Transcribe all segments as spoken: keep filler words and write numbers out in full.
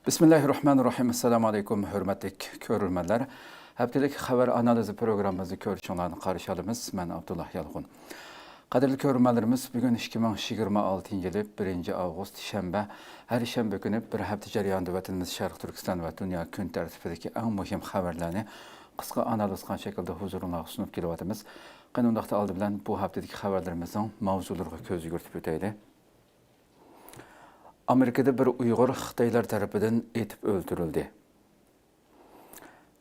بىسمىللاھىررەھمانىررەھىم. ئەسسالامۇ ئەلەيكۇم، ھۆرمەتلىك كۆرۈرمەنلەر. ھەپتىلىك خەۋەر ئانالىزى پروگراممىمىزنى كۆرۈشۈڭلارنى قارشى ئالىمىز. مەن ئابدۇللا يالقۇن. قەدىرلىك كۆرۈرمەنلىرىمىز، بۈگۈن ئىككى مىڭ يىگىرمە ئالتىنچى يىلى بىرىنچى ئاۋغۇست، شەنبە. ھەر شەنبە كۈنى بىر ھەپتە جەريانىدا ۋەتىنىمىز شەرقىي تۈركىستان ۋە دۇنيا كۈن تەرتىپىدىكى ئەڭ مۇھىم خەۋەرلەرنى قىسقا ئانالىز قىلغان شەكىلدە ھۇزۇرۇڭلارغا سۇنۇپ كېلىۋاتىمىز. قېنى ئۇنداقتا ئالدى بىلەن بۇ ھەپتىدىكى خەۋەرلىرىمىزنىڭ ماۋزۇلىرىغا كۆز يۈگۈرتۈپ ئۆتەيلى. ئامېرىكىدا بىر ئۇيغۇر خىتايلار تەرىپىدىن ئېتىپ ئۆلتۈرۈلدى.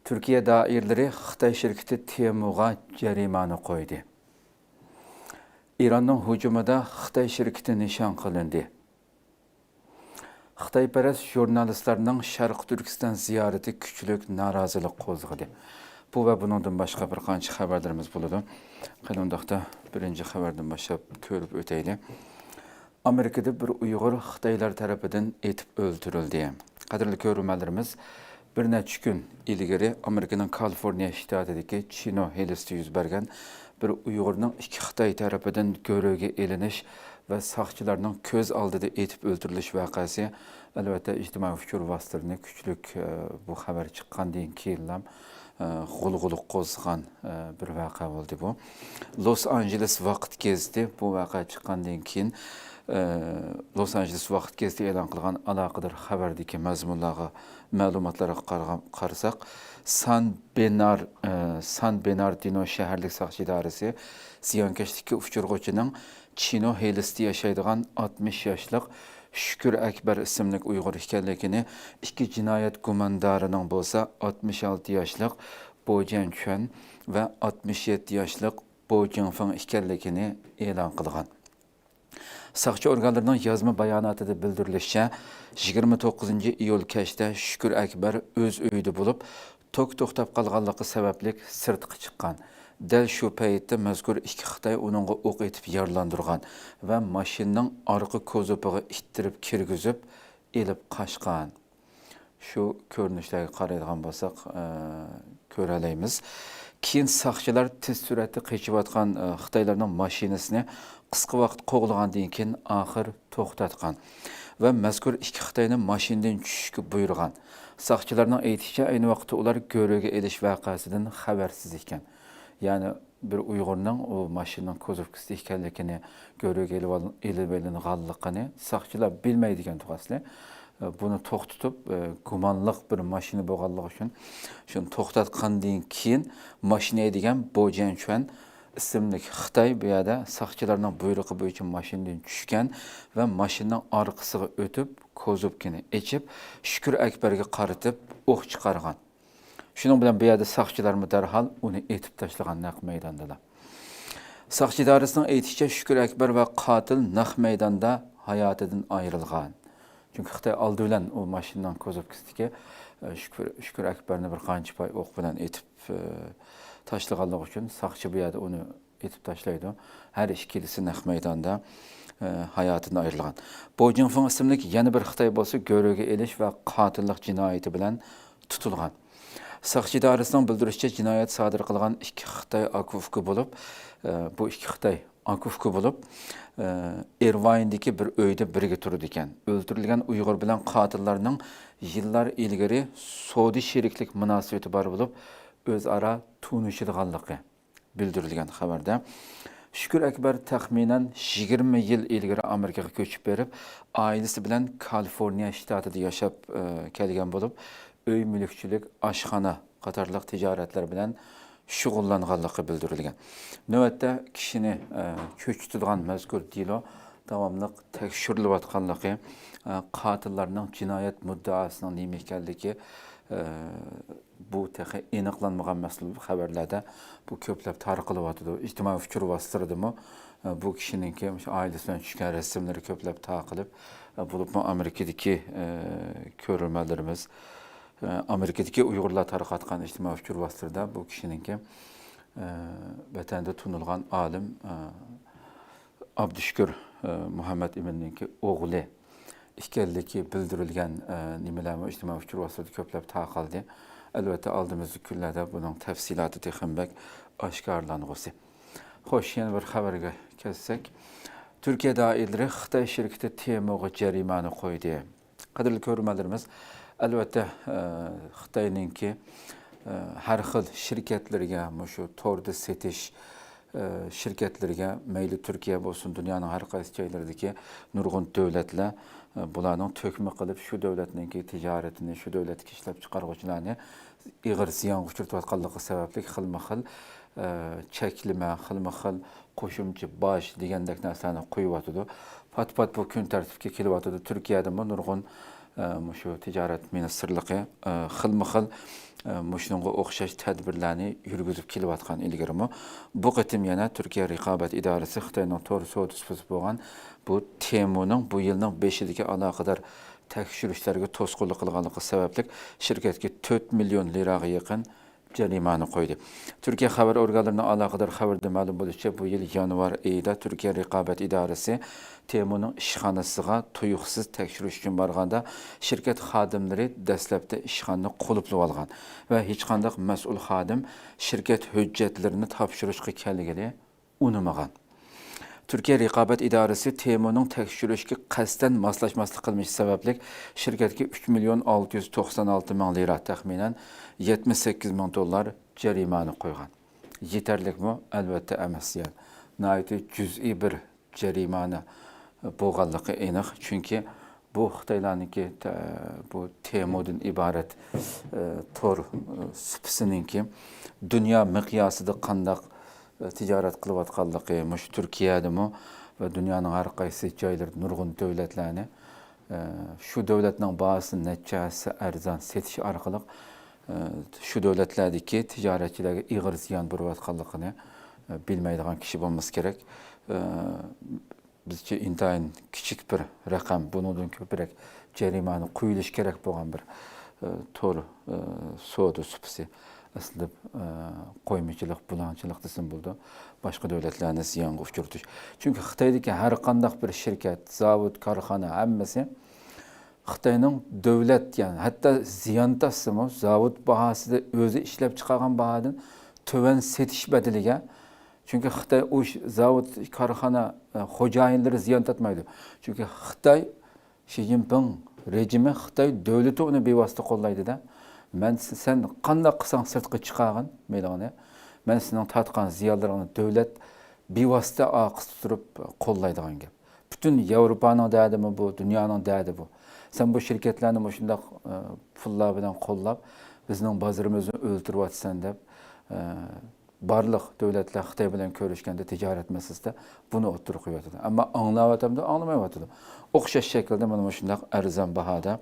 تۈركىيە دائىرىلىرى خىتاي شىركىتى تېمۇغا جەرىمانە قويدى. ئىراننىڭ ھۇجۇمىدا خىتاي شىركىتى نىشان قىلىندى. خىتايپەرەس ژۇرنالىستلارنىڭ شەرقىي تۈركىستان زىيارىتى كۈچلۈك نارازىلىق قوزغىدى. بۇ ۋە بۇنىڭدىن باشقا بىر قانچە خەۋەرلىرىمىز بولىدۇ. قېنى ئۇنداقتا بىرىنچى خەۋەردىن باشلاپ كۆرۈپ ئۆتەيلى. ئامېرىكىدا بىر ئۇيغۇر خىتايلار تەرىپىدىن ئېتىپ ئۆلتۈرۈلدى. قەدىرلىك كۆرۈرمەنلىرىمىز، بىر نەچچە كۈن ئىلگىرى ئامېرىكىنىڭ كالىفورنىيە شتاتىدىكى چىنو ھېلىسىدا يۈز بەرگەن بىر ئۇيغۇرنىڭ ئىككى خىتاي تەرىپىدىن گۆرۈگە ئېلىنىش ۋە ساقچىلارنىڭ كۆز ئالدىدا ئېتىپ ئۆلتۈرۈلۈش ۋەقەسى، ئەلۋەتتە، ئىجتىمائىي ئۇچۇر ۋاسىتىلىرىنى كۈچلۈك، ئە، بۇ خەۋەر چىققاندىن كېيىنلا، ئە، غۇلغۇلا قوزغىغان، ئە، بىر ۋەقە بولدى بۇ. لوس ئانژېلېس ۋاقىت گېزىتى بۇ ۋەقە چىققاندىن كېيىن، ئە، لوس ئانژېلېس ۋاقىت گېزىتى ئېلان قىلغان ئالاقىدار خەۋەردىكى مەزمۇنلارغا، مەلۇماتلارغا قارىغان-، قارىساق، سان بېنار-، ئە، سان بېناردىنو شەھەرلىك ساقچى ئىدارىسى زىيانكەشلىككە ئۇچرىغۇچىنىڭ چىنو ھېلىسىدا ياشايدىغان ئاتمىش ياشلىق شۈكۈر ئەكبەر ئىسىملىك ئۇيغۇر ئىكەنلىكىنى، ئىككى جىنايەت گۇماندارىنىڭ بولسا ئاتمىش ئالتە ياشلىق بو جيەنچۈەن ۋە ئاتمىش يەتتە ياشلىق بو جىڭفېڭ ئىكەنلىكىنى ئېلان قىلغان. ساقچى ئورگانلىرىنىڭ يازما باياناتىدا بىلدۈرۈلۈشىچە، يىگىرمە توققۇزىنچى ئىيۇل كەچتە شۈكۈر ئەكبەر ئۆز ئۆيىدە بولۇپ، توك توختاپ قالغانلىقى سەۋەبلىك سىرتقا چىققان. دەل شۇ پەيتتە مەزكۇر ئىككى خىتاي ئۇنىڭغا ئوق ئېتىپ يارىلاندۇرغان ۋە ماشىنىنىڭ ئارقا كوزۇپىغا ئىتتىرىپ كىرگۈزۈپ ئېلىپ قاچقان. شۇ كۆرۈنۈشلەرگە قارايدىغان بولساق، ئە، كۆرەلەيمىز. كېيىن ساقچىلار تېز سۈرئەتتە قېچىۋاتقان، ئە، خىتايلارنىڭ ماشىنىسىنى قىسقا ۋاقىت قوغلىغاندىن كېيىن، ئاخىر توختاتقان ۋە مەزكۇر ئىككى خىتاينى ماشىنىدىن چۈشۈشكە بۇيرۇغان. ساقچىلارنىڭ ئېيتىشىچە، ئەينى ۋاقىتتا ئۇلار گۆرۈگە ئېلىش ۋەقەسىدىن خەۋەرسىز ئىكەن. يەنى بىر ئۇيغۇرنىڭ ئۇ ماشىنىنىڭ كوزۇپكىسىدا ئىكەنلىكىنى، گۆرۈگە ئېلىۋال-، ئېلىۋېلىنغانلىقىنى ساقچىلار بىلمەيدىكەن ئەسلى. بۇنى توختىتىپ، گۇمانلىق بىر ماشىنا بولغانلىقى ئۈچۈن، شۇنى توختاتقاندىن كېيىن، ماشىنا ھەيدىگەن بو جيەنچۈەن ئىسىملىك خىتاي بۇ يەردە ساقچىلارنىڭ بۇيرۇقى بويىچە ماشىنىدىن چۈشكەن ۋە ماشىنىنىڭ ئارقىسىغا ئۆتۈپ، كوزۇپكىنى ئېچىپ، شۈكۈر ئەكبەرگە قارىتىپ ئوق چىقارغان. شۇنىڭ بىلەن بۇ يەردە ساقچىلارمۇ دەرھال ئۇنى ئېتىپ تاشلىغان نەق مەيداندىلا. ساقچى ئىدارىسىنىڭ ئېيتىشىچە، شۈكۈر ئەكبەر ۋە قاتىل نەق مەيداندا ھاياتىدىن ئايرىلغان. چۈنكى خىتاي ئالدى بىلەن ئۇ ماشىنىنىڭ كوزۇپكىسىدىكى، ئە، شۈكۈر، شۈكۈر ئەكبەرنى بىر قانچە پاي ئوق بىلەن ئېتىپ، ئە، تاشلىغانلىقى ئۈچۈن ساقچى بۇ يەردە ئۇنى ئېتىپ تاشلايدۇ. ھەر ئىككىلىسى نەق مەيداندا، ئە، ھاياتىدىن ئايرىلغان. بو جىڭفېڭ ئىسىملىك يەنە بىر خىتاي بولسا گۆرۈگە ئېلىش ۋە قاتىللىق جىنايىتى بىلەن تۇتۇلغان. ساقچى ئىدارىسىنىڭ بىلدۈرۈشىچە، جىنايەت سادىر قىلغان ئىككى خىتاي ئاكا ئۇكا بولۇپ، ئە، بۇ ئىككى خىتاي ئاكا ئۇكا بولۇپ، ئە، ئىرۋايندىكى بىر ئۆيدە بىرگە تۇرىدىكەن. ئۆلتۈرۈلگەن ئۇيغۇر بىلەن قاتىللارنىڭ يىللار ئىلگىرى سودا شېرىكلىك مۇناسىۋىتى بار بولۇپ، ئۆزئارا تونۇشىدىغانلىقى بىلدۈرۈلگەن خەۋەردە. شۈكۈر ئەكبەر تەخمىنەن يىگىرمە يىل ئىلگىرى ئامېرىكىغا كۆچۈپ بېرىپ، ئائىلىسى بىلەن كالىفورنىيە شتاتىدا ياشاپ، ئە، كەلگەن بولۇپ، ئۆي مۈلۈكچىلىك، ئاشخانا قاتارلىق تىجارەتلەر بىلەن شۇغۇللانغانلىقى بىلدۈرۈلگەن. نۆۋەتتە كىشىنى، ئە، چۆچۈتىدىغان مەزكۇر دېلو داۋاملىق تەكشۈرۈلۈۋاتقانلىقى، ئە، قاتىللارنىڭ جىنايەت مۇددىئاسىنىڭ نېمە ئىكەنلىكى، ئە، بۇ تېخى ئېنىقلانمىغان مەسىلە. خەۋەرلەردە بۇ كۆپلەپ تارقىلىۋاتىدۇ. ئىجتىمائىي ئۇچۇر ۋاسىتىلىرىدىمۇ، ئە، بۇ كىشىنىڭكى مۇشۇ ئائىلىسى بىلەن چۈشكەن رەسىملىرى كۆپلەپ تارقىلىپ، ئە، بولۇپمۇ ئامېرىكىدىكى، ئە، كۆرۈرمەنلىرىمىز، ئە، ئامېرىكىدىكى ئۇيغۇرلار تارقاتقان ئىجتىمائىي ئۇچۇر ۋاسىتىلىرىدە بۇ كىشىنىڭكى، ئە، ۋەتەندە تونۇلغان ئالىم، ئە، ئابدۇشۈكۈر، ئە، مۇھەممەت ئىمىننىڭكى ئوغلى ئىكەنلىكى بىلدۈرۈلگەن، ئە، نېمىلەرمۇ ئىجتىمائىي ئۇچۇر ۋاسىتىلىرىدە كۆپلەپ تارقالدى. ئەلۋەتتە، ئالدىمىزدىكى كۈنلەردە بۇنىڭ تەپسىلاتى تېخىمۇ بەك ئاشكارىلانغۇسى. خوش، يەنە بىر خەۋەرگە كەلسەك، تۈركىيە دائىرىلىرى خىتاي شىركىتى تېمۇغا جەرىمانە قويدى. قەدىرلىك كۆرۈرمەنلىرىمىز، ئەلۋەتتە، ئە، خىتاينىڭكى، ئە، ھەر خىل شىركەتلىرىگە، مۇشۇ توردا سېتىش، ئە، شىركەتلىرىگە، مەيلى تۈركىيە بولسۇن، دۇنيانىڭ ھەر قايسى جايلىرىدىكى نۇرغۇن دۆلەتلەر، ئە، بۇلارنىڭ تۆكمە قىلىپ، شۇ دۆلەتنىڭكى تىجارىتىنى، شۇ دۆلەتتىكى ئىشلەپچىقارغۇچىلارنى ئېغىر زىيانغا ئۇچرىتىۋاتقانلىقى سەۋەبلىك، خىلمۇ خىل، ئە، چەكلىمە، خىلمۇ خىل قوشۇمچە باج دېگەندەك نەرسىلەرنى قويۇۋاتىدۇ. پات-پات بۇ كۈن تەرتىپكە كېلىۋاتىدۇ. تۈركىيەدىمۇ نۇرغۇن، ئە، مۇشۇ تىجارەت مىنىستىرلىقى، ئە، خىلمۇ خىل، ئە، مۇشۇنىڭغا ئوخشاش تەدبىرلەرنى يۈرگۈزۈپ كېلىۋاتقان ئىلگىرىمۇ. بۇ قېتىم يەنە تۈركىيە رىقابەت ئىدارىسى خىتاينىڭ تور سودا سۇپىسى بولغان بۇ تېمۇنىڭ بۇ يىلنىڭ بېشىدىكى ئالاقىدار تەكشۈرۈشلەرگە توسقۇنلۇق قىلغانلىقى سەۋەبلىك شىركەتكە تۆت مىليون لىراغا يېقىن جەرىمانە قويدى. تۈركىيە خەۋەر ئورگانلىرىنىڭ ئالاقىدار خەۋىرىدە مەلۇم بولۇشىچە، بۇ يىل يانۋار ئېيىدا تۈركىيە رىقابەت ئىدارىسى تېمۇنىڭ ئىشخانىسىغا تۇيۇقسىز تەكشۈرۈش ئۈچۈن بارغاندا، شىركەت خادىملىرى دەسلەپتە ئىشخانىنى قۇلۇپلىۋالغان ۋە ھېچقانداق مەسئۇل خادىم شىركەت ھۆججەتلىرىنى تاپشۇرۇشقا كەلگىلى ئۇنىمىغان. تۈركىيە رىقابەت ئىدارىسى تېمۇنىڭ تەكشۈرۈشكە قەستەن ماسلاشماسلىق قىلمىشى سەۋەبلىك شىركەتكە ئۈچ مىليون ئالتە يۈز توقسان ئالتە مىڭ لىرا، تەخمىنەن يەتمىش سەككىز مىڭ دوللار جەرىمانە قويغان. يېتەرلىكمۇ؟ ئەلۋەتتە ئەمەس، زىيان. ناھايىتى جۈزئىي بىر جەرىمانە بولغانلىقى ئېنىق. چۈنكى بۇ خىتايلارنىڭكى تە-، بۇ تېمۇدىن ئىبارەت، ئە، تور، ئە، سۇپىسىنىڭكى دۇنيا مىقياسىدا قانداق، ئە، تىجارەت قىلىۋاتقانلىقى، مۇشۇ تۈركىيەدىمۇ ۋە دۇنيانىڭ ھەر قايسى جايلىرىدا نۇرغۇن دۆلەتلەرنى، ئە، شۇ دۆلەتنىڭ باھاسىدىن نەچچە ھەسسە ئەرزان سېتىش ئارقىلىق، ئە، شۇ دۆلەتلەردىكى تىجارەتچىلەرگە ئېغىر زىيان بېرىۋاتقانلىقىنى، ئە، بىلمەيدىغان كىشى بولمىسا كېرەك. ئە، بىزچە ئىنتايىن كىچىك بىر رەقەم، بۇنىڭدىن كۆپرەك جەرىمانە قويۇلۇشى كېرەك بولغان بىر، ئى، تور، ئى، سودا سۇپىسى. ئەسلىدە، ئى، قويمىچىلىق، بۇلاڭچىلىق دېسەم بولىدۇ. باشقا دۆلەتلەرنى زىيانغا ئۇچرىتىش. چۈنكى خىتايدىكى ھەر قانداق بىر شىركەت، زاۋۇت، كارخانا ھەممىسى خىتاينىڭ دۆلەت، يەنى ھەتتا زىيان تارتسىمۇ، زاۋۇت باھاسىدا ئۆزى ئىشلەپ چىقارغان باھادىن تۆۋەن سېتىش بەدىلىگە، چۈنكى خىتاي ئۇ ش-، زاۋۇت، كارخانا، ئە، خوجايىنلىرى زىيان تارتمايدۇ. چۈنكى خىتاي، شى جىنپىڭ رېجىمى، خىتاي دۆلىتى ئۇنى بىۋاسىتە قوللايدۇ-دە. مەن س-، سەن قانداق قىلساڭ سىرتقا چىقارغىن مېلىڭنى، مەن سېنىڭ تارتقان زىيانلىرىڭنى دۆلەت بىۋاسىتە ئارقىسىدا تۇرۇپ قوللايدىغان گەپ. پۈتۈن ياۋروپانىڭ دەردىمۇ بۇ، دۇنيانىڭ دەردى بۇ. سەن بۇ شىركەتلەرنى مۇشۇنداق، ئە، پۇللار بىلەن قوللاپ، بىزنىڭ بازىرىمىزنى ئۆلتۈرۈۋاتىسەن دەپ، ئە، بارلىق دۆلەتلەر خىتاي بىلەن كۆرۈشكەندە تىجارەت مەسىلىسىدە بۇنى ئوتتۇرىغا قويۇۋاتىدۇ. ئەمما ئاڭلاۋاتامدۇ، ئاڭلىمايۋاتىدۇ. ئوخشاش شەكىلدە مانا مۇشۇنداق ئەرزان باھادا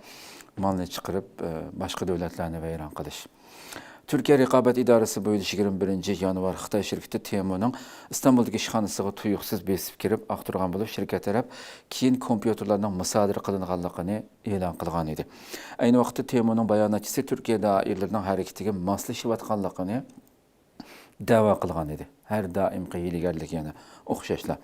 مالنى چىقىرىپ، ئە، باشقا دۆلەتلەرنى ۋەيران قىلىش. تۈركىيە رىقابەت ئىدارىسى بۇ يىل يىگىرمە بىرىنچى يانۋار خىتاي شىركىتى تېمۇنىڭ ئىستانبۇلدىكى ئىشخانىسىغا تۇيۇقسىز بېسىپ كىرىپ ئاختۇرغان بولۇپ، شىركەت تەرەپ كېيىن كومپيۇتېرلارنىڭ مۇسادىرە قىلىنغانلىقىنى ئېلان قىلغان ئىدى. ئەينى ۋاقىتتا تېمۇنىڭ باياناتچىسى تۈركىيە دائىرىلىرىنىڭ ھەرىكىتىگە ماسلىشىۋاتقانلىقىنى دەۋا قىلغان ئىدى. ھەر دائىمقى ھىيلىگەرلىك يەنە ئوخشاشلا.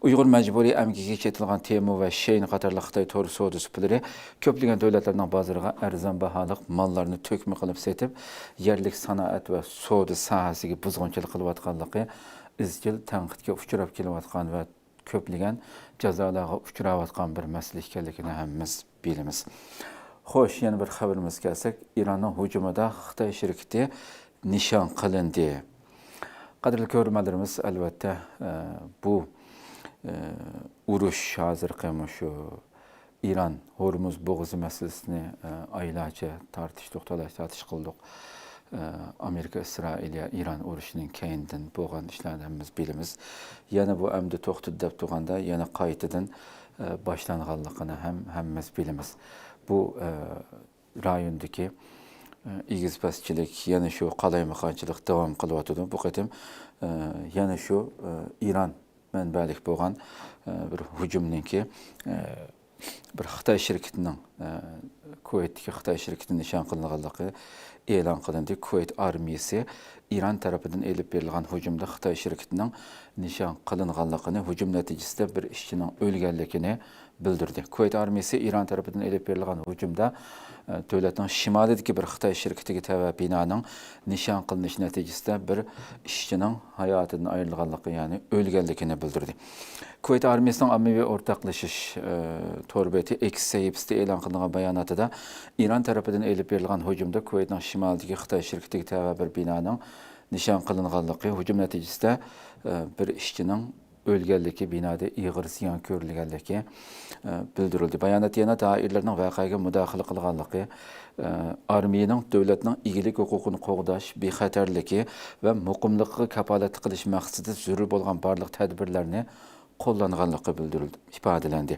ئۇيغۇر مەجبۇرىي ئەمگىكىگە چېتىلغان تېمۇ ۋە شەين قاتارلىق خىتاي تور سودا سۇپىلىرى كۆپلىگەن دۆلەتلەرنىڭ بازىرىغا ئەرزان باھالىق ماللارنى تۆكمە قىلىپ سېتىپ، يەرلىك سانائەت ۋە سودا ساھەسىگە بۇزغۇنچىلىق قىلىۋاتقانلىقى ئىزچىل تەنقىدكە ئۇچراپ كېلىۋاتقان ۋە كۆپلىگەن جازالارغا ئۇچراۋاتقان بىر مەسىلە ئىكەنلىكىنى ھەممىمىز بىلىمىز. خوش، يەنە بىر خەۋىرىمىزگە كەلسەك، ئىراننىڭ ھۇجۇمىدا خىتاي شىركىتى نىشان قىلىندى. قەدىرلىك كۆرۈرمەنلىرىمىز، ئەلۋەتتە، ئە، بۇ، ئە، ئۇرۇش ھازىرقى مۇشۇ ئىران ھورمۇز بوغۇزى مەسىلىسىنى، ئە، ئايلارچە تارتىشتۇق، تالاش تارتىش قىلدۇق. ئە، ئامېرىكا، ئىسرائىلىيە، ئىران ئۇرۇشىنىڭ كەينىدىن بولغان ئىشلارنى ھەممىمىز بىلىمىز. يەنە بۇ ئەمدى توختىدى دەپ تۇرغاندا، يەنە قايتىدىن، ئە، باشلانغانلىقىنى ھەم ھەممىمىز بىلىمىز. بۇ، ئە، رايوندىكى، ئە، ئېگىز-پەسچىلىك، يەنە شۇ قالايمىقانچىلىق داۋام قىلىۋاتىدۇ. بۇ قېتىم، ئە، يەنە شۇ، ئە، ئىران مەنبەلىك بولغان، ئە، بىر ھۇجۇمنىڭكى، ئە، بىر خىتاي شىركىتىنىڭ، ئە، كۇۋەيتتىكى خىتاي شىركىتى نىشان قىلىنغانلىقى ئېلان قىلىندى. كۇۋەيت ئارمىيىسى ئىران تەرىپىدىن ئېلىپ بېرىلغان ھۇجۇمدا خىتاي شىركىتىنىڭ نىشان قىلىنغانلىقىنى، ھۇجۇم نەتىجىسىدە بىر ئىشچىنىڭ ئۆلگەنلىكىنى بىلدۈردى. كۇۋەيت ئارمىيىسى ئىران تەرىپىدىن ئېلىپ بېرىلغان ھۇجۇمدا، ئە، دۆلەتنىڭ شىمالىدىكى بىر خىتاي شىركىتىگە تەۋە بىنانىڭ نىشان قىلىنىشى نەتىجىسىدە بىر ئىشچىنىڭ ھاياتىدىن ئايرىلغانلىقى، يەنى ئۆلگەنلىكىنى بىلدۈردى. كۇۋەيت ئارمىيىسىنىڭ ئاممىۋى ئورتاقلىشىش، ئە، تور بېتى ئېكس سەھىپىسىدە ئېلان قىلىنغان باياناتىدا ئىران تەرىپىدىن ئېلىپ بېرىلغان ھۇجۇمدا كۇۋەيتنىڭ شىمالىدىكى خىتاي شىركىتىگە تەۋە بىر بىنانىڭ نىشان قىلىنغانلىقى، ھۇجۇم نەتىجىسىدە، ئە، بىر ئىشچىنىڭ ئۆلگەنلىكى، بىنادا ئېغىر زىيان كۆرۈلگەنلىكى، ئە، بىلدۈرۈلدى. باياناتتا يەنە دائىرىلەرنىڭ ۋەقەگە مۇداخىلە قىلغانلىقى، ئە، ئارمىيىنىڭ دۆلەتنىڭ ئىگىلىك ھوقۇقىنى قوغداش، بىخەتەرلىكى ۋە مۇقىملىقىغا كاپالەتلىك قىلىش مەقسىتىدە زۆرۈر بولغان بارلىق تەدبىرلەرنى قوللانغانلىقى بىلدۈرۈلدى، ئىپادىلەندى.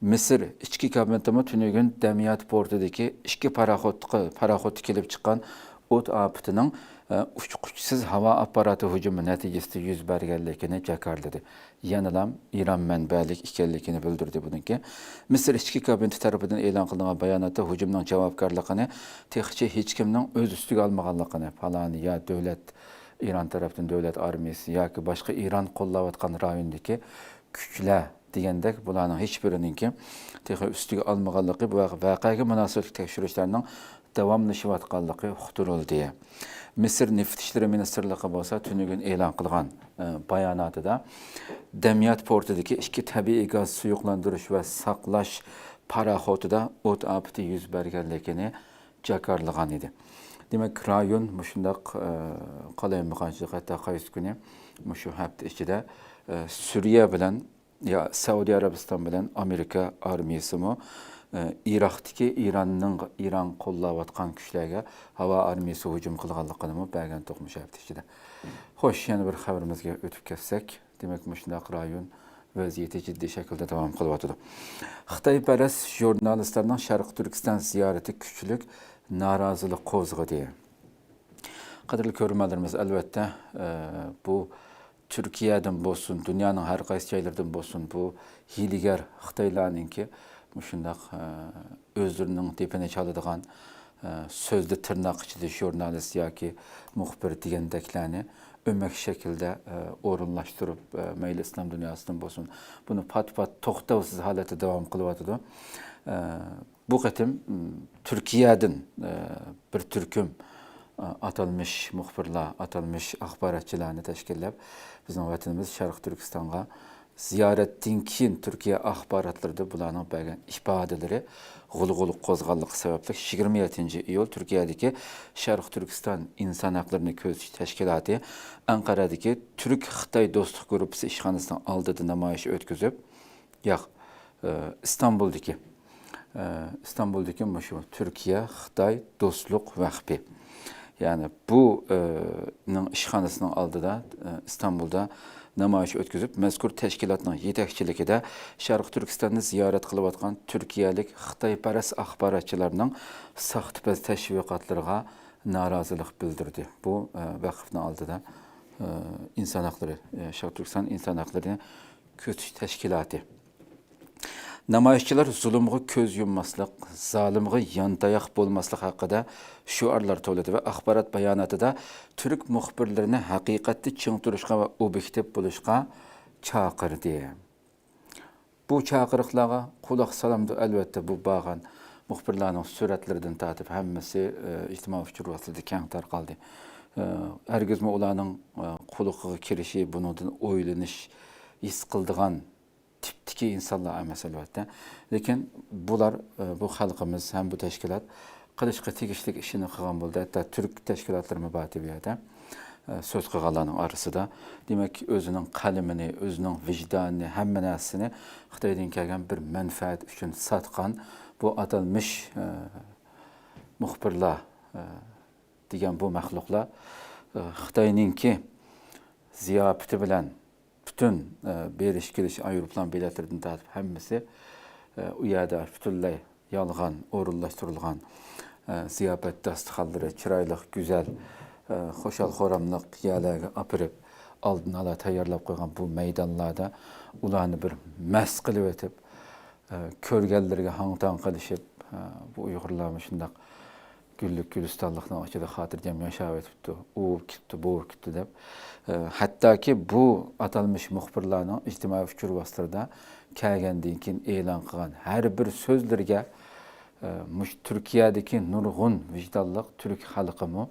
مىسىر ئىچكى كابىنېتىمۇ تۈنۈگۈن دەميات پورتىدىكى ئىككى پاراخوتقا، پاراخوتتا كېلىپ چىققان ئوت ئاپىتىنىڭ، ئە، ئۇچقۇچىسىز ھاۋا ئاپپاراتى ھۇجۇمى نەتىجىسىدە يۈز بەرگەنلىكىنى جاكارلىدى. يەنىلا ئىران مەنبەلىك ئىكەنلىكىنى بىلدۈردى. بۇنىڭكى مىسىر ئىچكى كابىنېتى تەرىپىدىن ئېلان قىلىنغان باياناتتا ھۇجۇمنىڭ جاۋابكارلىقىنى تېخىچە ھېچكىمنىڭ ئۆز ئۈستىگە ئالمىغانلىقىنى، پالانى يا دۆلەت، ئىران تەرەپتىن دۆلەت ئارمىيىسى ياكى باشقا ئىران قوللاۋاتقان رايوندىكى كۈچلەر دېگەندەك، بۇلارنىڭ ھېچبىرىنىڭكى تېخى ئۈستىگە ئالمىغانلىقى، بۇ ۋەقەگە مۇناسىۋەتلىك تەكشۈرۈشلەرنىڭ داۋاملىشىۋاتقانلىقى ئۇقتۇرۇلدى. مىسىر نېفىت ئىشلىرى مىنىستىرلىقى بولسا تۈنۈگۈن ئېلان قىلغان، ئە، باياناتىدا دەميات پورتىدىكى ئىككى تەبىئىي گاز سۇيۇقلاندۇرۇش ۋە ساقلاش پاراخوتىدا ئوت ئاپىتى يۈز بەرگەنلىكىنى جاكارلىغان ئىدى. دېمەك، رايون مۇشۇنداق، ئە، قالايمىقانچىلىق، ھەتتا قايسى كۈنى مۇشۇ ھەپتە ئىچىدە، ئە، سۈرىيە بىلەن يا سەئۇدى ئەرەبىستان بىلەن ئامېرىكا ئارمىيىسىمۇ، ئە، ئىراقتىكى ئىراننىڭ، ئىران قوللاۋاتقان كۈچلەرگە ھاۋا ئارمىيىسى ھۇجۇم قىلغانلىقىنىمۇ بەرگەن تۇغمۇش ھەپتە ئىچىدە. خوش، يەنە بىر خەۋىرىمىزگە ئۆتۈپ كەتسەك، دېمەك، مۇشۇنداق رايون ۋەزىيىتى جىددىي شەكىلدە داۋام قىلىۋاتىدۇ. خىتايپەرەس ژۇرنالىستلارنىڭ شەرقىي تۈركىستان زىيارىتى كۈچلۈك نارازىلىق قوزغىدى. قەدىرلىك كۆرۈرمەنلىرىمىز، ئەلۋەتتە، ئە، بۇ تۈركىيەدىن بولسۇن، دۇنيانىڭ ھەر قايسى جايلىرىدىن بولسۇن، بۇ ھىيلىگەر خىتايلارنىڭكى مۇشۇنداق، ئە، ئۆزلىرىنىڭ دېپىنى چالىدىغان، ئە، سۆزدە تىرناق ئىچىدە ژۇرنالىست ياكى مۇخبىر دېگەندەكلەرنى ئۆمەك شەكىلدە، ئە، ئورۇنلاشتۇرۇپ، ئە، مەيلى ئىسلام دۇنياسىدىن بولسۇن، بۇنى پات-پات توختاۋسىز ھالەتتە داۋام قىلىۋاتىدۇ. ئە، بۇ قېتىم، م، تۈركىيەدىن، ئە، بىر تۈركۈم، ئە، ئاتالمىش مۇخبىرلار، ئاتالمىش ئاخباراتچىلارنى تەشكىللەپ، بىزنىڭ ۋەتىنىمىز شەرقىي تۈركىستانغا زىيارەتتىن كېيىن تۈركىيە ئاخباراتلىرىدا بۇلارنىڭ بەرگەن ئىپادىلىرى غۇلغۇلا قوزغاللىقى سەۋەبلىك، يىگىرمە يەتتىنچى ئىيۇل تۈركىيەدىكى شەرقىي تۈركىستان ئىنسان ھەقلىرىنى كۆزىتىش تەشكىلاتى ئەنقەرەدىكى تۈرك-خىتاي دوستلۇق گۇرۇپپىسى ئىشخانىسىنىڭ ئالدىدا نامايىش ئۆتكۈزۈپ، ياق، ئى، ئىستانبۇلدىكى، ئى، ئىستانبۇلدىكى مۇشۇ تۈركىيە خىتاي دوستلۇق ۋەقپى، يەنى بۇ، ئى، نىڭ ئىشخانىسىنىڭ ئالدىدا، ئى، ئىستانبۇلدا نامايىش ئۆتكۈزۈپ، مەزكۇر تەشكىلاتنىڭ يېتەكچىلىكىدە شەرقىي تۈركىستاننى زىيارەت قىلىۋاتقان تۈركىيەلىك خىتايپەرەس ئاخباراتچىلارنىڭ ساختىپەز تەشۋىقاتلىرىغا نارازىلىق بىلدۈردى. بۇ، ئى، ۋەقىفنىڭ ئالدىدا، ئى، ئىنسان ھەقلىرى، ئى، شەرقىي تۈركىستان ئىنسان ھەقلىرىنى كۆزىتىش تەشكىلاتى. نامايىشچىلار زۇلۇمغا كۆز يۇمماسلىق، زالىمغا يانتاياق بولماسلىق ھەققىدە شوئارلار توۋلىدى ۋە ئاخبارات باياناتىدا تۈرك مۇخبىرلىرىنى ھەقىقەتتە چىڭ تۇرۇشقا ۋە ئوبيېكتىپ بولۇشقا چاقىردى. بۇ چاقىرىقلارغا قۇلاق سالامدۇ؟ ئەلۋەتتە، بۇ بارغان مۇخبىرلارنىڭ سۈرەتلىرىدىن تارتىپ ھەممىسى، ئى، ئىجتىمائىي ئۇچۇر ۋاسىتىلىرىدە كەڭ تارقالدى. ئى، ھەرگىزمۇ ئۇلارنىڭ، ئى، قۇلىقىغا كىرىشى، بۇنىڭدىن ئويلىنىش، ھېس قىلىدىغان تىپتىكى ئىنسانلار ئەمەس، ئەلۋەتتە. لېكىن بۇلار، ئى، بۇ خەلقىمىز ھەم بۇ تەشكىلات قىلىشقا تېگىشلىك ئىشىنى قىلغان بولدى. ھەتتا تۈرك تەشكىلاتلىرىمۇ بار ئىدى بۇ يەردە. ئى، سۆز قىلغانلارنىڭ ئارىسىدا، دېمەك، ئۆزىنىڭ قەلىمىنى، ئۆزىنىڭ ۋىجدانىنى، ھەممە نەرسىسىنى خىتايدىن كەلگەن بىر مەنپەئەت ئۈچۈن ساتقان بۇ ئاتالمىش، ئى، مۇخبىرلار، ئى، دېگەن بۇ مەخلۇقلار، ئى، خىتاينىڭكى زىياپىتى بىلەن پۈتۈن، ئە، بېرىش كېلىش ئايروپىلان بېلەتلىرىدىن تارتىپ ھەممىسى، ئە، ئۇ يەردە پۈتۈنلەي يالغان ئورۇنلاشتۇرۇلغان، ئە، زىياپەت داستىخانلىرى، چىرايلىق، گۈزەل، ئە، خۇشال-خۇراملىق يەرلەرگە ئاپىرىپ، ئالدىن ئالا تەييارلاپ قويغان بۇ مەيدانلاردا ئۇلارنى بىر مەست قىلىۋېتىپ، ئە، كۆرگەنلىرىگە ھاڭ-تاڭ قىلىشىپ، ئە، بۇ ئۇيغۇرلارمۇ شۇنداق گۈللۈك گۈلىستانلىقنىڭ ئىچىدە خاتىرجەم ياشاۋېتىپتۇ، ئۇ كېتىپتۇ، بۇ كېتىپتۇ دەپ، ئە، ھەتتاكى بۇ ئاتالمىش مۇخبىرلارنىڭ ئىجتىمائىي ئۇچۇر ۋاسىتىلىرىدە كەلگەندىن كېيىن ئېلان قىلغان ھەر بىر سۆزلىرىگە، ئە، مۇشۇ تۈركىيەدىكى نۇرغۇن ۋىجدانلىق تۈرك خەلقىمۇ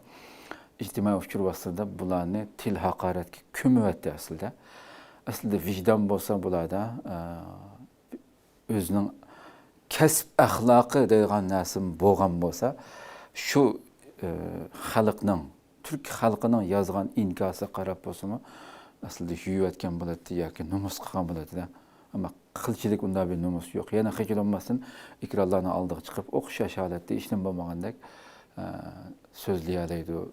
ئىجتىمائىي ئۇچۇر ۋاسىتىلىرىدا بۇلارنى تىل ھاقارەتكە كۆمۈۋەتتى ئەسلىدە. ئەسلىدە ۋىجدان بولسا بۇلاردا، ئە، ئۆزىنىڭ كەسىپ ئەخلاقى دەيدىغان نەرسىمۇ بولغان بولسا، شۇ، ئە، خەلقنىڭ، تۈرك خەلقىنىڭ يازغان ئىنكاسىغا قاراپ بولسىمۇ، ئەسلىدە يۇيۇۋەتكەن بولاتتى ياكى نومۇس قىلغان بولاتتى-دە. ئەمما قىلچىلىك ئۇنداق بىر نومۇس يوق. يەنە خىجىل بولماستىن ئېكرانلارنىڭ ئالدىغا چىقىپ، ئوخشاش ھالەتتە ھېچنېمە بولمىغاندەك، ئە، سۆزلىيەلەيدۇ.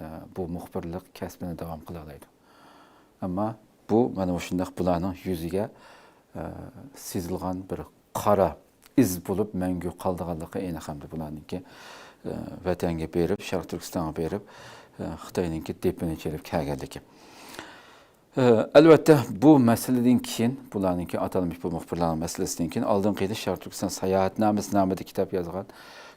ئە، بۇ مۇخبىرلىق كەسپىنى داۋام قىلالايدۇ. ئەمما بۇ مانا مۇشۇنداق بۇلارنىڭ يۈزىگە، ئە، سىزىلغان بىر قارا ئىز بولۇپ مەڭگۈ قالىدىغانلىقى ئېنىق ھەمدە بۇلارنىڭكى، ئە، ۋەتەنگە بېرىپ، شەرقىي تۈركىستانغا بېرىپ، ئە، خىتاينىڭكى دېپىنى چېلىپ كەلگەنلىكى. ئە، ئەلۋەتتە، بۇ مەسىلىدىن كېيىن بۇلارنىڭكى ئاتالمىش بۇ مۇخبىرلارنىڭ مەسىلىسىدىن كېيىن ئالدىنقى يىلى شەرقىي تۈركىستان ساياھەتنامىسى نامىدا كىتاب يازغان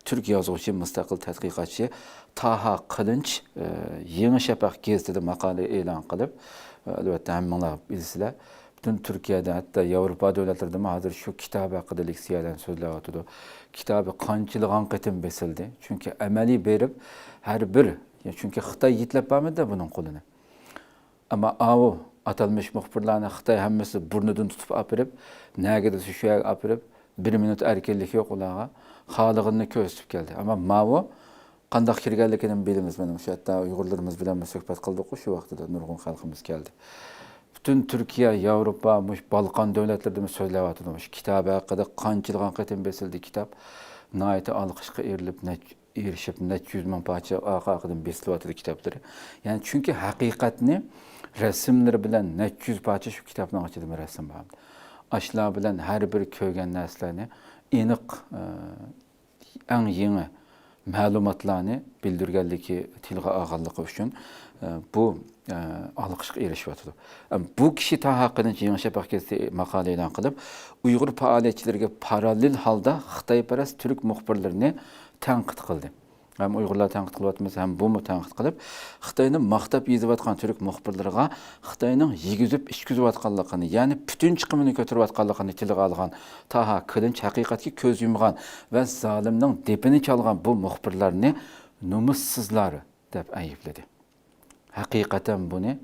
تۈرك يازغۇچى، مۇستەقىل تەتقىقاتچى تاھا قىلىنچ، ئە، يېڭى شەپەق گېزىتىدە ماقالە ئېلان قىلىپ، ئە، ئەلۋەتتە، ھەممىڭلار بىلىسىلەر، پۈتۈن تۈركىيەدە، ھەتتا ياۋروپا دۆلەتلىرىدىمۇ ھازىر شۇ كىتاب ھەققىدە لېكسىيەلەرنى سۆزلەۋاتىدۇ. كىتابى قانچىلىغان قېتىم بېسىلدى. چۈنكى ئەمەلىي بېرىپ، ھەر بىر، چۈنكى خىتاي يېتىلەپ بارمىدى بۇنىڭ قولىنى. ئەمما ئاۋۇ ئاتالمىش مۇخبىرلارنى خىتاي ھەممىسى بۇرنىدىن تۇتۇپ ئاپىرىپ، نەگە دېسە شۇ يەرگە ئاپىرىپ، بىر مىنۇت ئەركىنلىك يوق ئۇلارغا. خالىغىنىنى كۆرسىتىپ كەلدى. ئەمما ماۋۇ قانداق كىرگەنلىكىنىمۇ بىلىمىز. مانا مۇشۇ يەردە ئۇيغۇرلىرىمىز بىلەنمۇ سۆھبەت قىلدۇققۇ شۇ ۋاقتىدا، نۇرغۇن خەلقىمىز كەلدى. پۈتۈن تۈركىيە، ياۋروپا، مۇشۇ بالقان دۆلەتلىرىدىمۇ سۆزلەۋاتىدۇ. مۇشۇ كىتاب ھەققىدە قانچىلىغان قېتىم بېسىلدى كىتاب. ناھايىتى ئالقىشقا ئېرىلىپ، نەچ-، ئېرىشىپ، نەچچە يۈز مىڭ پارچە ئارقا-ئارقىدىن بېسىلىۋاتىدۇ كىتابلىرى. يەنى چۈنكى ھەقىقەتنى رەسىملىرى بىلەن نەچچە يۈز پارچە شۇ كىتابنىڭ ئىچىدە رەسىم بار. ئاشۇلار بىلەن ھەر بىر كۆرگەن نەرسىلەرنى ئېنىق، ئە، ئەڭ يېڭى مەلۇماتلارنى بىلدۈرگەنلىكى، تىلغا ئالغانلىقى ئۈچۈن، ئە، بۇ، ئە، ئالقىشقا ئېرىشىۋاتىدۇ. ئە، بۇ كىشى تاھا قىلىنچ يېڭى شەپەق گېزىتى ماقالە ئېلان قىلىپ، ئۇيغۇر پائالىيەتچىلىرىگە پاراللېل ھالدا خىتايپەرەس تۈرك مۇخبىرلىرىنى تەنقىد قىلدى. ھەم ئۇيغۇرلار تەنقىد قىلىۋاتىمىز، ھەم بۇمۇ تەنقىد قىلىپ، خىتاينى ماختاپ يېزىۋاتقان تۈرك مۇخبىرلىرىغا خىتاينىڭ يېگۈزۈپ ئىچكۈزۈۋاتقانلىقىنى، يەنى پۈتۈن چىقىمىنى كۆتۈرۈۋاتقانلىقىنى تىلغا ئالغان تاھا كىلىنچ ھەقىقەتكە كۆز يۇمغان ۋە زالىمنىڭ دېپىنى چالغان بۇ مۇخبىرلارنى نومۇسسىزلار دەپ ئەيىبلىدى. ھەقىقەتەن بۇنى،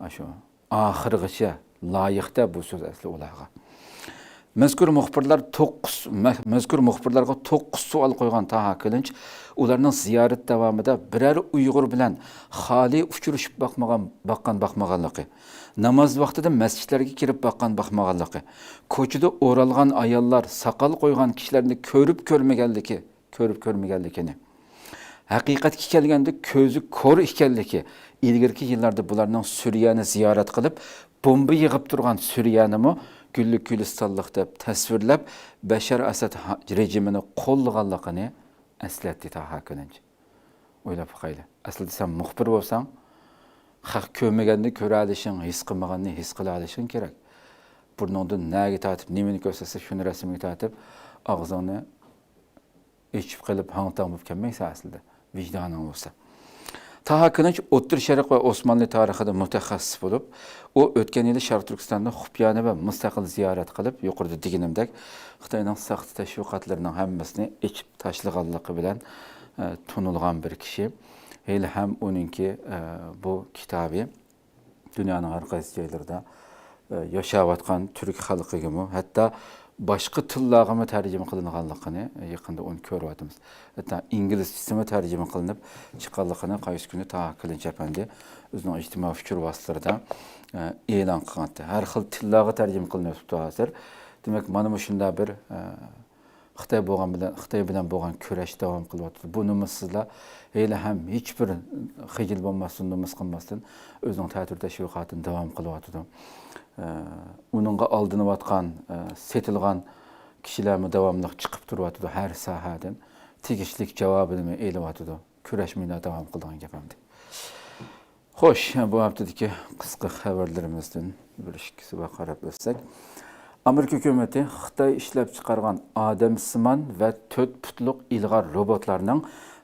ئاشۇ ئاخىرغىچە لايىق-دە بۇ سۆز ئەسلى ئۇلارغا. مەزكۇر مۇخبىرلار توققۇز، مە-، مەزكۇر مۇخبىرلارغا توققۇز سوئال قويغان تاھا كىلىنچ ئۇلارنىڭ زىيارەت داۋامىدا بىرەر ئۇيغۇر بىلەن خالىي ئۇچرىشىپ باقمىغان، باققان باقمىغانلىقى، ناماز ۋاقتىدا مەسچىتلەرگە كىرىپ باققان باقمىغانلىقى، كوچىدا ئورالغان ئاياللار، ساقال قويغان كىشىلەرنى كۆرۈپ كۆرمىگەنلىكى، كۆرۈپ كۆرمىگەنلىكىنى، ھەقىقەتكە كەلگەندە كۆزى كور ئىكەنلىكى، ئىلگىرىكى يىللاردا بۇلارنىڭ سۈرىيەنى زىيارەت قىلىپ، بومبا يىغىپ تۇرغان سۈرىيەنىمۇ گۈللۈك گۈلىستانلىق دەپ تەسۋىرلەپ، بەشار ئەسەد ھا-، رېجىمىنى قوللىغانلىقىنى ئەسلەتتى تاھا كىلىنچ. ئويلاپ باقايلى. ئەسلىدە سەن مۇخبىر بولساڭ، خەق كۆرمىگەننى كۆرەلىشىڭ، ھېس قىلمىغاننى ھېس قىلالىشىڭ كېرەك. بۇرنۇڭدىن نەگە تارتىپ، نېمىنى كۆرسەتسە، شۇنى رەسىمگە تارتىپ، ئاغزىڭنى ئېچىپ قېلىپ، ھاڭ-تاڭ بولۇپ كەلمەيسەن ئەسلىدە، ۋىجدانىڭ بولسا. تاھا كىلىنچ ئوتتۇرا شەرق ۋە ئوسمانلى تارىخىدا مۇتەخەسسىس بولۇپ، ئۇ ئۆتكەن يىلى شەرقىي تۈركىستاندا خۇپيانى ۋە مۇستەقىل زىيارەت قىلىپ، يۇقىرىدا دېگىنىمدەك، خىتاينىڭ ساختا تەشۋىقاتلىرىنىڭ ھەممىسىنى ئېچىپ تاشلىغانلىقى بىلەن، ئە، تونۇلغان بىر كىشى. ھېلىھەم ئۇنىڭكى، ئە، بۇ كىتابى دۇنيانىڭ ھەر قايسى جايلىرىدا، ئە، ياشاۋاتقان تۈرك خەلقىگىمۇ، ھەتتا باشقا تىللارغىمۇ تەرجىمە قىلىنغانلىقىنى يېقىندا ئۇنى كۆرۈۋاتىمىز. ھەتتا ئىنگلىزچىسىمۇ تەرجىمە قىلىنىپ چىققانلىقىنى قايسى كۈنى تاھا كىلىنچ ئەپەندى ئۆزىنىڭ ئىجتىمائىي ئۇچۇر ۋاسىتىلىرىدا، ئە، ئېلان قىلغانتى. ھەر خىل تىللارغا تەرجىمە قىلىنىۋېتىپتۇ ھازىر. دېمەك، مانا مۇشۇنداق بىر، ئە، خىتاي بولغان بىلەن، خىتاي بىلەن بولغان كۈرەش داۋام قىلىۋاتىدۇ. بۇ نومۇسسىزلار ھېلىھەم ھېچبىر خىجىل بولماستىن، نومۇس قىلماستىن ئۆزىنىڭ تەتۈر تەشۋىقاتىنى داۋام قىلىۋاتىدۇ. ئە، ئۇنىڭغا ئالدىنىۋاتقان، ئە، سېتىلغان كىشىلەرمۇ داۋاملىق چىقىپ تۇرۇۋاتىدۇ ھەر ساھەدىن. تېگىشلىك جاۋابىنىمۇ ئېلىۋاتىدۇ. كۈرەش مۇنداق داۋام قىلىدىغان گەپ ئەمدى. خوش، بۇ ھەپتىدىكى قىسقا خەۋەرلىرىمىزدىن بىر ئىككىسىگە قاراپ ئۆتسەك. ئامېرىكا ھۆكۈمىتى خىتاي ئىشلەپچىقارغان ئادەمسىمان ۋە تۆت پۇتلۇق ئىلغار روبوتلارنىڭ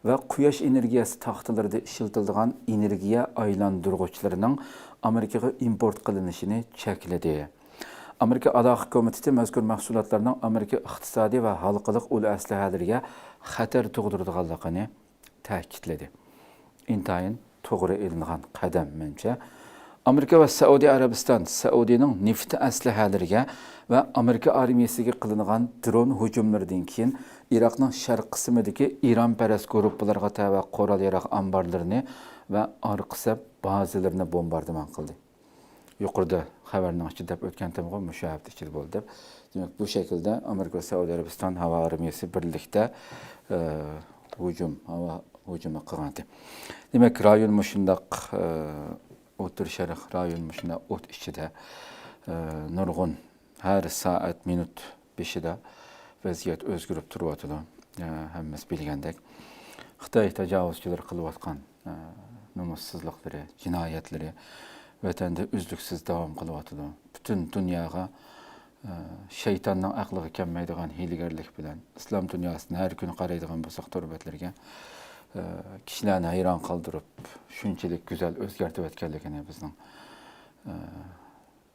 ۋە قۇياش ئېنېرگىيەسى تاختىلىرىدا ئىشلىتىلىدىغان ئېنېرگىيە ئايلاندۇرغۇچلىرىنىڭ ئامېرىكىغا ئىمپورت قىلىنىشىنى چەكلىدى. ئامېرىكا ئالاقە كومىتېتى مەزكۇر مەھسۇلاتلارنىڭ ئامېرىكا ئىقتىسادىي ۋە ھالقىلىق ئۇل ئەسلىھەلىرىگە خەتەر تۇغدۇرىدىغانلىقىنى تەكىتلىدى. ئىنتايىن توغرا ئېلىنغان قەدەم، مەنچە. ئامېرىكا ۋە سەئۇدى ئەرەبىستان سەئۇدىنىڭ نېفىت ئەسلىھەلىرىگە ۋە ئامېرىكا ئارمىيەسىگە قىلىنغان درون ھۇجۇملىرىدىن كېيىن، ئىراقنىڭ شەرق قىسمىدىكى ئىرانپەرەس گۇرۇپپىلارغا تەۋە قورال-ياراغ ئامبارلىرىنى ۋە ئارقا سەپ بازىلىرىنى بومباردىمان قىلدى. يۇقىرىدا خەۋەرنىڭ ئىچىدە دەپ ئۆتكەنتىمغۇ، مۇشۇ ھەپتە ئىچىدە بولدى دەپ. دېمەك، بۇ شەكىلدە ئامېرىكا ۋە سەئۇدى ئەرەبىستان ھاۋا ئارمىيەسى بىرلىكتە، ئە، ھۇجۇم، ھاۋا ھۇجۇمى قىلغانىدى. دېمەك، رايون مۇشۇنداق، ئە، ئوتتۇرا شەرق رايون مۇشۇنداق ئوت ئىچىدە، ئە، نۇرغۇن ھەر سائەت، مىنۇت بېشىدا ۋەزىيەت ئۆزگىرىپ تۇرۇۋاتىدۇ. ئە، ھەممىمىز بىلگەندەك، خىتاي تاجاۋۇزچىلىرى قىلىۋاتقان، ئە، نومۇسسىزلىقلىرى، جىنايەتلىرى ۋەتەندە ئۈزلۈكسىز داۋام قىلىۋاتىدۇ. پۈتۈن دۇنياغا، ئە، شەيتاننىڭ ئەقلىگە كەلمەيدىغان ھىيلىگەرلىك بىلەن ئىسلام دۇنياسىدىن ھەر كۈنى قارايدىغان بولساق تور بەتلىرىگە، ئە، كىشىلەرنى ھەيران قالدۇرۇپ، شۇنچىلىك گۈزەل ئۆزگەرتىۋەتكەنلىكىنى بىزنىڭ، ئە،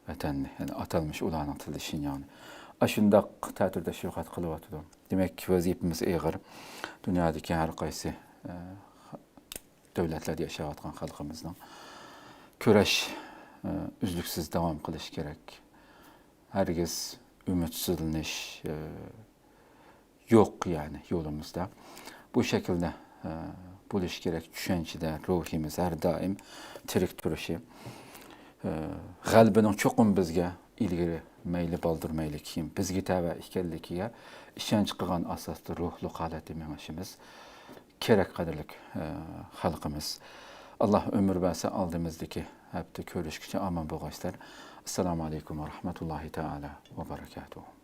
ۋەتەننى، يەنى ئاتالمىش ئۇلارنىڭ تىلى شىنجاڭنى ئاشۇنداق تەتۈر تەشۋىقات قىلىۋاتىدۇ. دېمەك، ۋەزىپىمىز ئېغىر. دۇنيادىكى ھەر قايسى، ئە، دۆلەتلەردە ياشاۋاتقان خەلقىمىزنىڭ كۈرەش، ئە، ئۈزلۈكسىز داۋام قىلىشى كېرەك. ھەرگىز ئۈمىدسىزلىنىش، ئە، يوق، يەنى يولىمىزدا. بۇ شەكىلدە، ئە، بولۇشى كېرەك. چۈشەنچىدە روھىمىز ھەر دائىم تىرىك تۇرۇشى، ئە، غەلىبىنىڭ چوقۇم بىزگە، ئىلگىرى مەيلى بالدۇر، مەيلى كېيىن بىزگە تەۋە ئىكەنلىكىگە ئىشەنچ قىلغان ئاساستا روھلۇق ھالەتتە مېڭىشىمىز كېرەك، قەدىرلىك، ئە، خەلقىمىز. ئاللا ئۆمۈر بەرسە، ئالدىمىزدىكى ھەپتە كۆرۈشكىچە ئامان بولغايسىلەر. ئەسسالامۇ ئەلەيكۇم ۋە رەھمەتۇللاھى تائالا ۋە بەرەكاتۇھۇ.